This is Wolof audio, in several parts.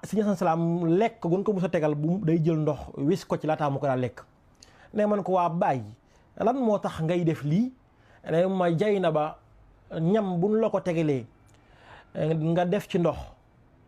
Sëñ Asan Salaam lekk gun ko mos a tegal bu day jël ndox wis ko ci laataa mu ko daa lekk ne man ko waa bàyyi lan moo tax ngay def lii ne ma jay na ba ñam buñ la ko tegalee nga def ci ndox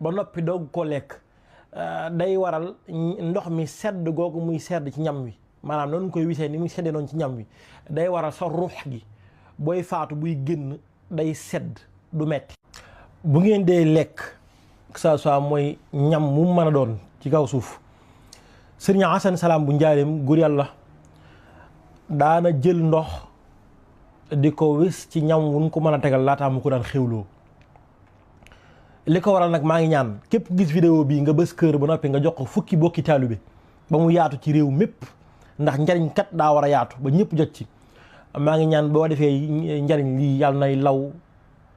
ba noppi doog ko lekk day waral ndox mi sedd googu muy sedd ci ñam wi maanaam noonu koy wisee ni muy seddee noonu ci ñam wi day waral sa ruux gi booy faatu buy génn day sedd du metti bu ngeen dee lekk ça soit mooy ñam mu mën a doon ci kaw suuf Sëriñ Asan Salaam bu njaareem gur yàlla daana jël ndox di ko wis ci ñam wuñ ko mën a tegal laataa mu ko daan xewloo li ko waral nag maa ngi ñaan képp gis vidéo bii nga bës kër ba noppi nga jox ko fukki bokki taalibe ba mu yaatu ci réew mépp ndax njariñ kat daa war a yaatu ba ñëpp jot ci maa ngi ñaan boo defee njariñ lii yàlla nay law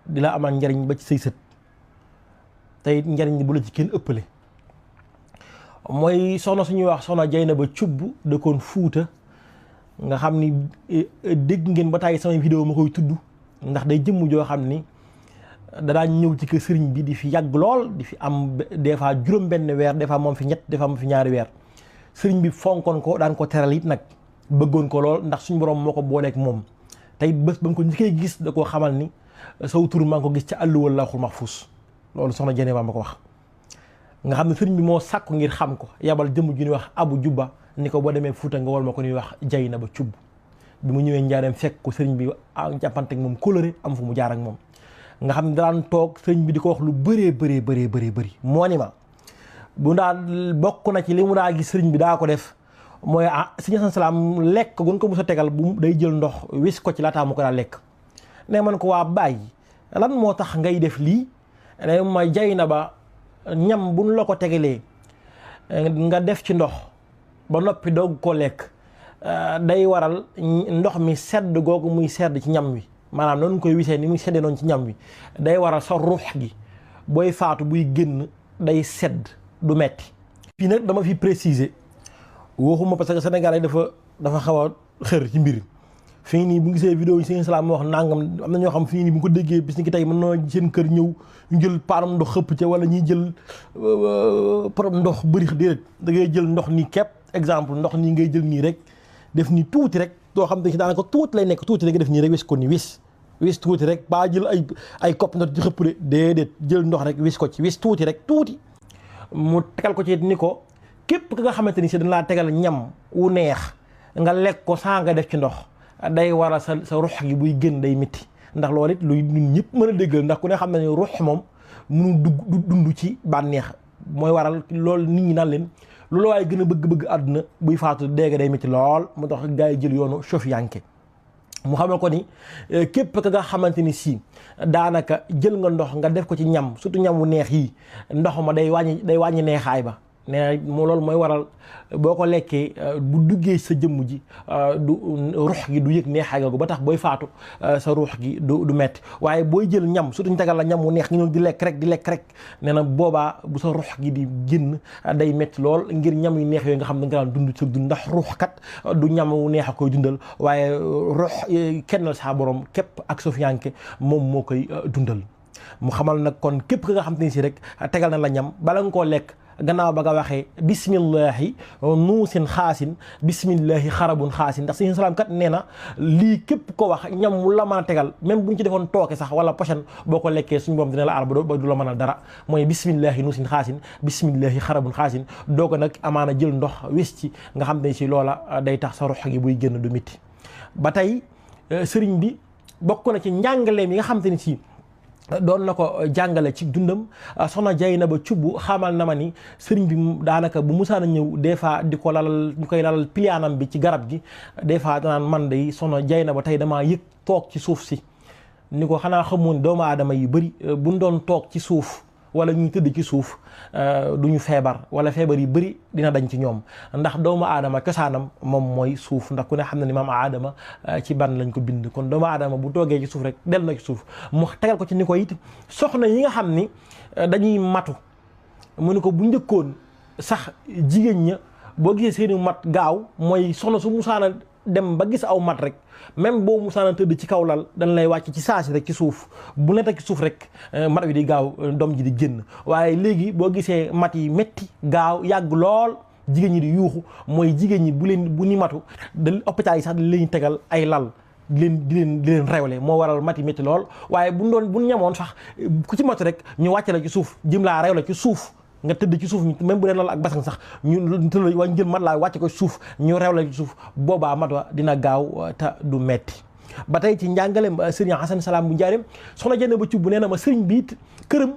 di la amal njariñ ba ci say sët tey njariñ li bu la ci kenn ëppale mooy soxna suñuy wax soxna Jaynaba Cubb dëkkoon Fuuta nga xam ni dégg ngeen ba tàyyi sama vidéo ma koy tudd ndax day jëmm joo xam ni danaa ñëw ci kër sëriñ bi di fi yàgg lool di fi am des fois juróom benn weer des fois moom fi ñett des fois moom fi ñaari weer sëriñ bi fonkoon ko daan ko teral it nag bëggoon ko lool ndax suñu borom moo ko booleeg moom tey bés ba mu ko njëkkee gis da koo xamal ni saw tur maa ngi ko gis ca àlluwal Lawhul Mahfuus loolu soxna Jaynaba ma ko wax nga xam ne sëriñ bi moo sàkku ngir xam ko yabal jëmm ju ñuy wax Abu Jubba ni ko boo demee Fuuta nga wol ma ko ñuy wax Jaynaba Cubb bi mu ñëwee njaareem fekk ko sëriñ bi jàppante ak moom kóllëre am fu mu jaar ak moom nga xam ne daan toog sëriñ bi di ko wax lu bëri moo ni ma bu daan bokk na ci li mu daa gis sëriñ bi daa ko def mooy Sëñ Asan Salaam lekk gun ko mos a tegal bu day jël ndox wis ko ci laataa mu ko daa lekk ne man ko waa bàyyi lan moo tax ngay def lii ne ma jay na ba ñam buñ la ko tegalee nga def ci ndox ba noppi doog ko lekk day waral ndox mi sedd googu muy sedd ci ñam wi maanaam noonu koy wisee ni muy seddee noonu ci ñam wi day waral sa ruux gi booy faatu buy génn day sedd du metti fii nag dama fi préciser waxuma parce que Sénégal yi dafa xaw a xër ci mbir fii nii bu gisee vidéo yi Sëñ Salaam moo wax nangam am na ñoo xam fii nii bu ko déggee bis ni ki tey mën na seen kër ñëw ñu jël paanam ndox xëpp ca wala ñuy jël problème ndox bëri déedéet da ngay jël ndox nii képp exemple ndox nii ngay jël nii rek def nii tuuti rek doo xam ne si daanaka tuuti lay nekk tuuti rek nga def nii rek wis ko nii wis tuuti rek ba jël ay kopp ndox ci xëpp de déedéet jël ndox rek wis ko ci wis tuuti rek tuuti mu tegal ko ci ni ko képp ki nga xamante ni si dañ laa tegal ñam wu neex nga lekk ko saa nga def ci ndox day waral sa ruux gi buy gën day métti ndax loolu it luy ñun ñëpp mën a déggal ndax ku ne xam ne ruux moom mënu dund ci bànneex mooy waral loolu nit ñi naan leen loolu waaye gën a bëgg àdduna buy faatu dégg day métti lool mu tax gaa yi jël yoonu sofiyanke mu xamal ko ni képp ka nga xamante ni si daanaka jël nga ndox nga def ko ci ñam surtout ñam wu neex yi ndox ma day wàññi neexaay ba nee na loolu mooy waral boo ko lekkee bu duggee sa jëmm ji du ruux gi du yëg neexaay googu ba tax booy faatu sa ruux gi du metti waaye booy jël ñam surtout ñu tegal la ñam wu neex nga ñëw di lekk rek nee na boobaa bu sa ruux gi di génn day metti lool ngir ñam yu neex yooyu nga xam ne nga daan dund sa dund ndax ruux kat du ñam wu neex a koy dundal waaye ruux kennal sa borom képp ak sofiyanke moom moo koy dundal mu xamal nag kon képp ka nga xam te ni si rek tegal na la ñam bala nga koo lekk gannaaw ba nga waxee bismillahi nuusin xaasin bismillahi xarabun xaasin ndax Sëñ Salaam kat nee na lii képp ko wax ñam mu la mën a tegal même bu ñu ci defoon tooke sax wala pochen boo ko lekkee suñu borom dina la aar ba du la mën a dara mooy bismillahi nuusin xaasin bismillahi xarabun xaasin doo ko nag amaana jël ndox wis ci nga xam ne si loola day tax sa ruux gi buy génn du mitti ba tey sëriñ bi bokk na ci njàngaleem yi nga xam te ni si doon na ko jàngale ci dundam soxna Jaynaba Cubb xamal na ma ni sëriñ bi daanaka bu musaana ñëw des fois di ko lalal ñu koy lalal piliyaanam bi ci garab gi des fois danaan man de soxna Jaynaba tey damaa yëg toog ci suuf si ni ko xanaa xamoon doomu aadama yu bëri buñ doon toog ci suuf wala ñuy tëdd ci suuf duñu feebar wala feebar yu bëri dina dañ ci ñoom ndax doomu aadama cosaanam moom mooy suuf ndax ku ne xam na ni maam aadama ci ban lañ ko bind kon doomu aadama bu toogee ci suuf rek del na ci suuf mu tegal ko ci ni ko it soxna yi nga xam ni dañuy matu mu ni ko bu njëkkoon sax jigéen ña boo gisee seeni mat gaaw mooy soxna su musaana dem ba gis aw mat rek même boo musaana tëdd ci kaw lal dañ lay wàcc ci saasi rek ci suuf bu nekk ci suuf rek mat wi di gaaw doom ji di génn. waaye léegi boo gisee mat yi métti gaaw yàgg lool jigéen ñi di yuuxu mooy jigéen ñi bu ni matu da hôpital yi sax dañ leen tegal ay lal di leen rewle moo waral mat yi métti lool. waaye bu ñamoon sax ku ci matu rek ñu wàcc la ci suuf jëm laa rewle ci suuf nga tëdd ci suuf même bu dee lal ak basang sax ñu tëdd wañ jël mat laa wàcc ko suuf ñu rew la ci suuf boobaa mat wa dina gaaw te du metti. ba tey ci njàngaleem sëriñ Hasan Salaam bu Njaareem soxna Jenne ba Cubb nee na ma sëriñ bi it këram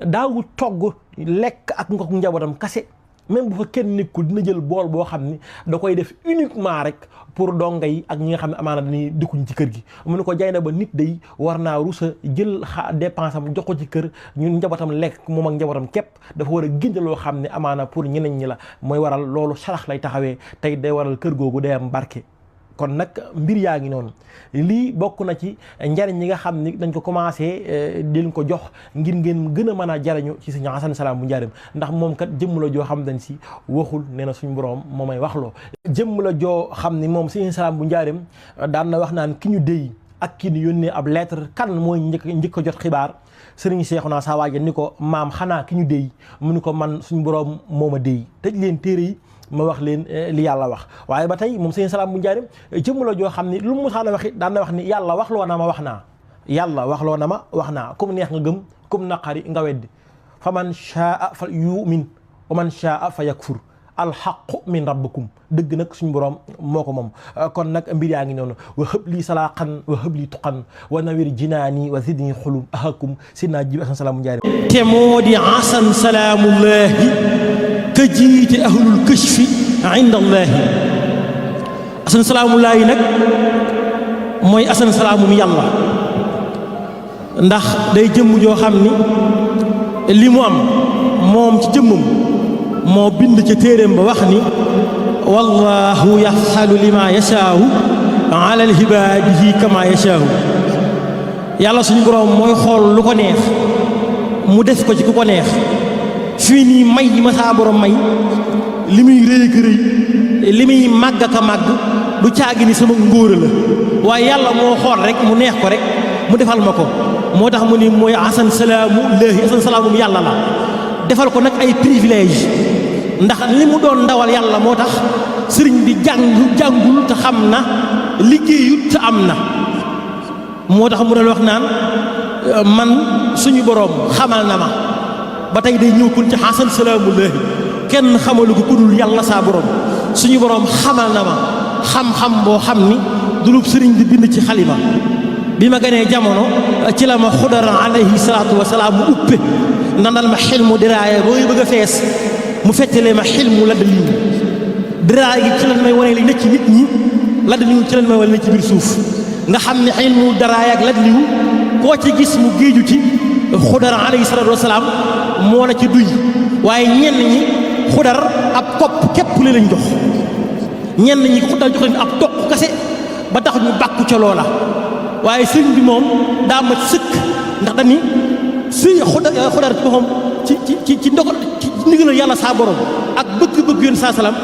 daawu togg lekk ak nga ko njabootam kase même bu fa kenn nekkul dina jël bool boo xam ni da koy def uniquement rek pour donga yi ak ñi nga xam ne amaana dañuy dikkuñ ci kër gi. mu ne ko jaay na ba nit day war naa rusa jël dépense am jox ko ci kër ñun njabootam lekk moom ak njabootam képp dafa war a génne loo xam ne amaana pour ñeneen ñi la mooy waral loolu sarax lay taxawee tey day waral kër googu day am barke. kon nag mbir yaa ngi noonu lii bokk na ci njariñ yi nga xam ni dañ ko commencé di leen ko jox ngir ngeen gën a mën a jariñu ci Sëriñ Hasan Salaam bu Njaareem ndax moom kat jëmm la joo xam dañ si waxul nee na suñu borom moo may waxloo. jëmm la joo xam ni moom Sëriñ Salaam bu Njaareem daan na wax naan ki ñu déy ak ki ñu yónnee ab lettre kan mooy njëkk a jot xibaar. Sëriñ Seexuna saa waaja ni ko maam xanaa ki ñu déy mu ni ko man suñu borom moo ma déy tëj leen téere yi ma wax leen li yàlla wax. waaye ba tey moom Sëriñ Salaam bu Njaareem jëmm la joo xam ni lu mu musaana wax it daan na wax ni yàlla waxloo na ma wax naa yàlla waxloo na ma wax naa kum neex nga gëm kum naqari nga weddi fa man shaa fa yu'min wa man shaa fa yakfur alxaqu min rabbikum dëgg nag suñu borom moo ko moom. kon nag mbir yaa ngi noonu wa hëb lii salaaxan wa hëb lii tuqan wa nawir jinaani wa zidni xulum ahakum sidna Jibi Hasan Salaam bu Njaareem te moo di Hasan salaamullahi ka jiite ahlul kashfi inda allahi. Hasan salaamullahi nag mooy Hasan salaamum yàlla ndax day jëmm joo xam ni li mu am moom ci jëmmam moo bind ca téeréem ba wax ni wallahu yaf'alu lima yashaahu ala ibaadihi kama yashaahu. yàlla suñu borom mooy xool lu ko neex mu def ko ci ku ko neex. fii nii may yi ma saa borom may li muy rëy ak rëy li muy màgg ak a màgg du caagi ni sama ngóora la waaye yàlla moo xool rek mu neex ko rek mu defal ma ko. moo tax mu ni mooy Hasan salaamu laahi Hasan salaamum yàlla la defal ko nag ay privilège ndax li mu doon ndawal yàlla moo tax sëriñ bi jàngul te xam na liggéeyut te am na. moo tax mu doon wax naan man suñu boroom xamal na ma ba tey day ñëw kun ci Hasan salaamullahi kenn xamalu ko ku dul yàlla saa boroom suñu boroom xamal na ma xam-xam boo xam ni dulub sëriñ bi bind ci xalima bi ma ganee jamono ci la ma xudar alayhi salaatu wasalaam mu uppe nandal ma xel mu diraaya booy bëgg a fees mu fettelee ma xel mu ladd liw diraay gi ci lañ may wane li nekk ci nit ñi ladd liw ci lañ may wane li ci biir suuf nga xam ne xel mu daraaya ak ladd liw koo ci gis mu géeju ci xudar alayhi salaatu wasalaam moo la ci duy waaye ñenn ñi xudar ab kopp képp li lañ jox ñenn ñi xudar jox leen ab toq kase ba tax ñu bàkku ca loola waaye sëriñ bi moom daa mat sëkk ndax dañi si xudar ci boppam ci ndogal ci ndigal yàlla saa borom ak bëgg-bëgg yoon saa salaam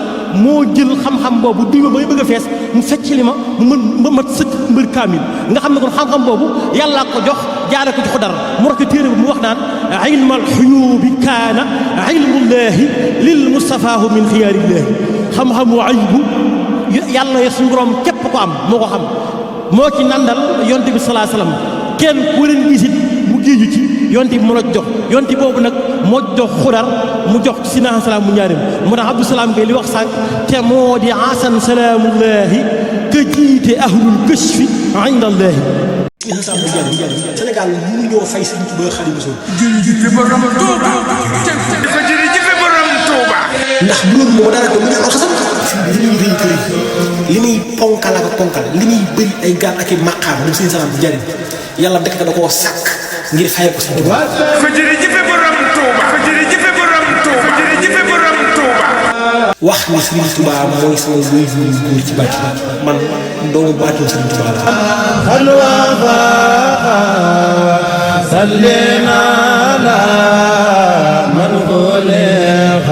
moo jël xam-xam boobu duy ma ba bëgg a fees mu fecc li ma mu mën ma mat sëkk mbër kaamil nga xam ne kon xam-xam boobu yàllaa ko jox jaare ko ci xudar mu rek téere bi mu wax naan ilmal xuyubi kaana ilmullahi lil mustafaahu min xiyaarillaahi xam-xamu aybu yàlla suñu borom képp ko am moo ko xam moo ci nandal yonte bi salaa salaam kenn ku leen gisit mu géeju ci yonte bi mu la jox yonte boobu nag moo jox xudar mu jox ci Sina Salaam bu Njaareem moo tax Abdou Salaam Gueye li wax sànq te moo di Hasan salaamullahi ka jiite ahlul kashfi inda allahi. Sénégal mënuñoo fay Sëriñ Tuubaa Xaadimu Rasuul. jërëjëf borom Tuuba. jërëjëf borom Tuuba. ndax bu loolu moo dara ko mu ne alxasam. li muy rëy rëy li muy ponkal ak ponkal li muy bëri ay gaal ak i maqaam moom Sëriñ Salaam bu Njaareem yàlla dëkk da koo sàkk ngir fay ko Sëriñ Tuubaa. jërëjëf borom Tuuba. jërëjëf borom Tuuba. jërëjëf borom Tuuba. wax ni Sëriñ Tuubaa mooy sama wéy wu góor ci bàcc man doomu baatu Sëriñ Tuubaa la. صلينا على من خلق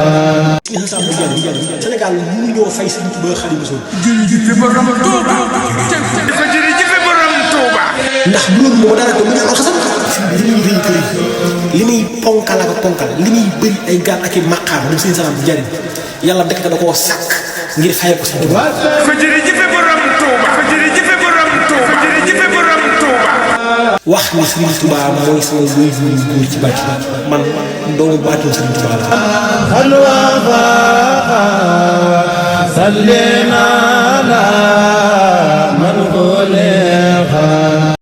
Sénégal mënu ñoo fay Sëriñ Tuubaa Xaadimu Rasuul. jërëjëf borom Touba. Jërëjëf borom Touba. ndax loolu moo dara ko mu ñaan xasam. li muy rëy kër li muy ponkal ak ponkal li muy bëri ay gaal ak i maqaam moom seen salaam di jariñ yàlla dëkk da koo sàkk ngir fay ko Sëriñ Tuubaa. jërëjëf borom Touba. jërëjëf borom Touba. jërëjëf borom Touba. wax ni Sëriñ Tuubaa mooy sama wéy bu góor ci bàcc man doomu baatoo Sëriñ Tuubaa la. Sallina ala man